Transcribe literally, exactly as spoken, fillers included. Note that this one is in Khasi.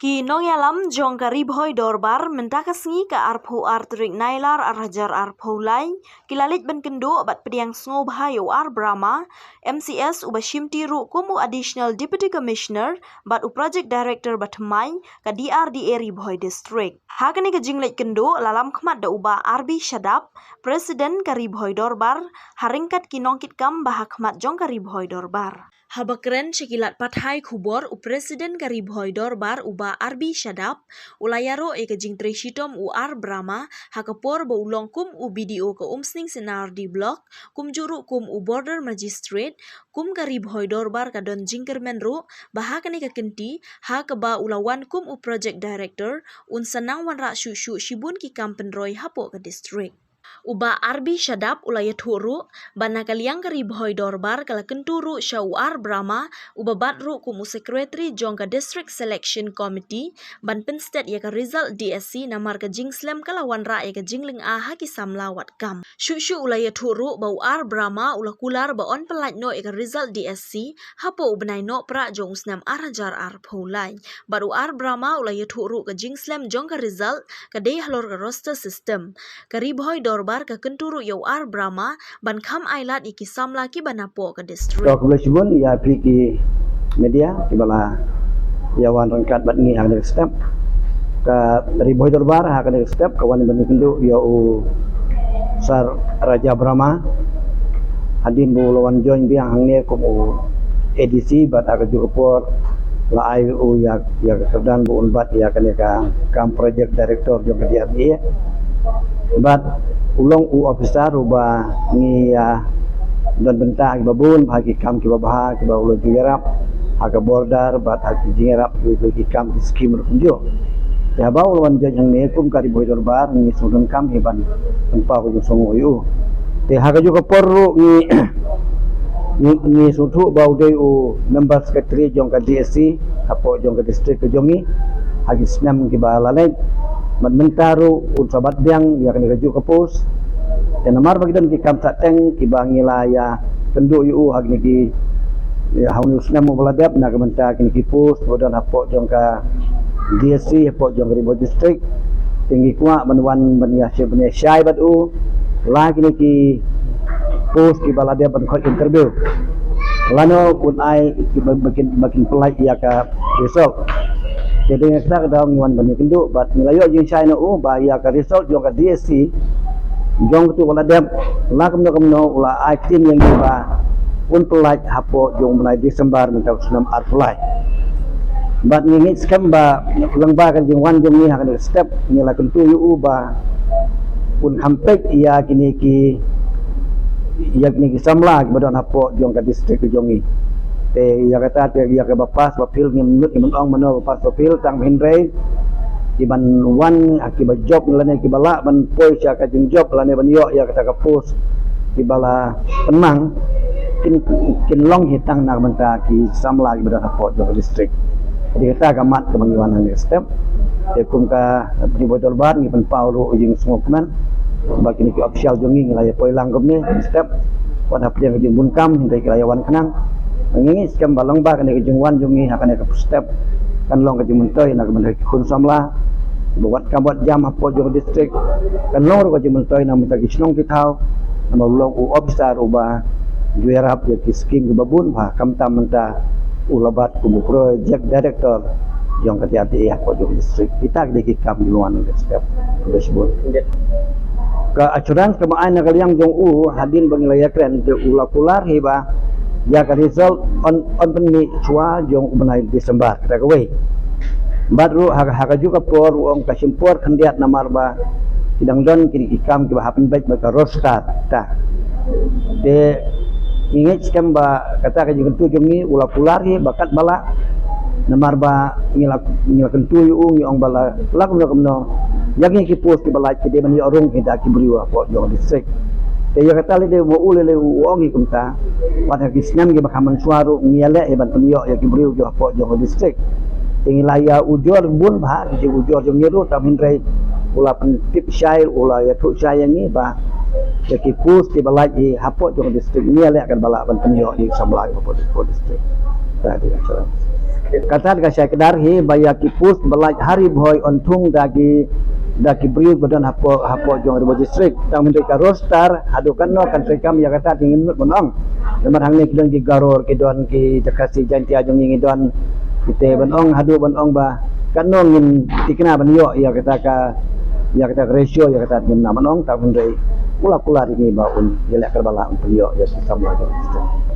Ki nongïalam jong ka Ri Bhoi Dorbar mynta ka sngi ka arphew ar tarik Nailar ar hajar arphew lai ki la leit ban kynduh bad pdiang sngewbha ïa u R Brahma, M C S uba shimti ruh kum u Additional Deputy Commissioner bad u Project Director ba thymmai ka D R D A Ri Bhoi District. Ha kane ka jingleit kynduh la lam khmat da u Bah R B Shadap, President ka Ri Bhoi Dorbar, ha ryngkat ki nongkitkam ba ha khmat jong ka Ri Bhoi Dorbar. Haba kren sha ki lad pathai khubor, u President ka Ri Bhoi Dorbar u Bah R B Shadap u la ïaroh ïa ka jingtrei shitom u R Brahma ha ka por ba u long kum u B D O ka Umsning Senardi Block, kumjuh ruh kum u Border Magistrate, kum ka Ri Bhoi Dorbar ka don jingkyrmen ruh ba ha kane ka kynti ha kaba u la wan kum u Project Director un sa nang wanrah shuh shuh shibun ki kam pynroi hapoh ka district. U Bah R B Shadap u la ïathuh ruh ba na ka liang ka Ri Bhoi Dorbar ka la kyntu ruh sha u R Brahma uba bat ruh kum u Secretary jong ka District Selection Committee ban pynstet ïa ka result D S C namar ka jingslem ka la wanrah ïa ka jinglynga ha ki samla wad kam. Shuh shuh u la ïathuh ruh ba u R Brahma u la kular ba yn pyllait noh ïa ka result D S C hapoh u bnai Nohprah jong u snem ar hajar arphew lai. Bad u R Brahma u la ïathuh ruh ka jingslem jong ka result ka dei halor ka roster system. Ka Ri Bhoi Dorbar ka kyntu ruh ïa u R Brahma ban kham ailad ïa ki samla kiba napoh ka district. To, khublei shibun ïa phi ki media kiba la ïa wan ryngkat bad ngi ha kane ka step. Ka Ri Bhoi Dorbar ha kane ka step ka wan ban kynduh ïa u Sir Raja Brahma. Hadien ba u la wan join biang hangne kum u A D C bad ha kajuh ka por la ai u ïa, ïa ka kyrdan ba un bat ïa kane ka kam Project Director jong ka D R D A. Bad u long u officer uba ngi ïa don bynta kiba bun ha ki kam kiba bha kiba u la ju ïarap ha ka border bad ha ki jingïarap ki, ki kam ki skim ruh kumjuh. Te haba u la wan join hangne kum ka Ri Bhoi Dorbar ngi sngewdonkam hi ban pynpaw ka jingsngewnguh ïa u. Te ha kajuh ka por ruh ngi, ngi, ngi sngewthuh ba u dei u member secretary jong ka D S C hapoh jong ka district ka jong ngi ha ki snem kiba la leit. Bad mynta ruh un sa bat biang ïa kane kajuh ka post. Te namar ba ki don ki kam sahteng kiba ngi la ïa kynduh ïa u ha kine ki, ïa, ha une u snem uba la dep na ka bynta kine ki post ba don hapoh jong ka D S C hapoh jong ka Ri Bhoi District. Te ngi kwah ban wan ban ïa shai, ban ïa shai bad u la kine ki post kiba la dep ban khot interview. Lano un ai ba, ba kin, ba kin pyllait ïa ka result. Te dei na kata ka daw ngi wan ban ïakynduh bad ngi la ïoh jingshai na u ba ïa ka result jong ka D S C jong katu ka la dep, la kumno kumno u la ai ktien ïa ngi ba un pyllait hapoh jong u bnai December mynta u snem arphew lai. Bad ngi ngeit skhem ba lyngba ka jingwan jong ngi ha kane ka step ngi la kyntu ïa u ba un kham peit ïa kine ki, ïa kine ki samla kiba don hapoh jong ka district ka jong ngi. Te ïa kata te ïa kaba pass ba fail ngim nud ngim ong mano ba pass ba fail, tang hynrei kiban wan ha kiba jop lane kiba lah ban poi sha ka jingjop lane ban ïoh ïa kata ka post kiba la pynmang kin, kin long hi tang na ka bynta ki samla kiba don hapoh jong ka district. Te kata ka mat kaba ngi wan ha kane ka step. Te kum ka Ri Bhoi Dorbar ngi pynpaw ruh ka jingsngewkmen ba kine ki official jong ngi ngi la ïa poi lang kumne step. Wat hapdeng ka jingbun kam hynrei ki la ïa wan khnang. Ngi ngeit skhem ba lyngba kane ka jingwan jong ngi ha kane ka step kan long ka jingmyntoi na ka bynta ki khun samla ba wad kam wad jam hapoh jong ka district. Kan long ruh ka jingmyntoi na ka bynta ki shnong ki thaw. Namar u long u officer uba ju ïarap ïa ki skim kiba bun bha, khamtam mynta u la bat kum u project director jong ka D R D A hapoh jong ka district. Kita ki dei ki kam kiba wan ha kane ka step. Khublei shibun. Ka assurance kaba ai na ka liang jong u hadien ba ngi la ïakren te u la kular hi ba ïa ka result yn, yn pynmih shuwa jong u bnai December, kata kawei. Bad ruh ha, ha kajuh ka por u ong ka shim por khyndiat namar ba ki dang don kine ki kam kiba hap pynbeit bad ka roster ta. Te ngi ngeit skhem ba kata ka jingkyntu jong ngi u la kular hi ba katba lah namar ba ngi la, ngi la kyntu ïa u ngi ong ba la, la kumno kumno ïa kine ki post kiba lait ki dei ban ïoh rung hi da ki briew hapoh jong ka district. Te ïa kata lei dei ba u lei lei u ong hi kumta. Wat ha ki snem kiba kham mynshuwa ruh ngi ïaleh hi ban pynïoh ïa ki briew jong hapoh jong ka district. Te ngi la ïa ujor bun bha ki jingujor jong ngi ruh tam hynrei u la pyntip shai, u la ïathuh shai ïa ngi ba ïa ki post kiba lait hi hapoh jong ka district ngi ïaleh katba lah ban pynïoh ïa ki samla hapoh, hapoh district. Ta dei ka shuwa. Kata ka shai kdar hi ba ïa ki post ba lait ha Ri Bhoi yn thung da ki, da ki briew ba don hapoh, hapoh jong Ri Bhoi District. Tang mynta ka roster haduh katno kan treikam ïa kata, te ngin mut ban ong. Namar hangne ki don ki Garo, ki don ki Khasi Jaiñtia jong ngi, ngi don. Te ban ong, haduh ban ong ba katno ngin tikna ban ïoh ïa kata ka, ïa kata ka ratio, ïa kata ngim nang ban ong. Tang mynta kular kular ïa ngi ba un ïaleh kyrpad ba la un pynïoh ïa ki samla jong ngi.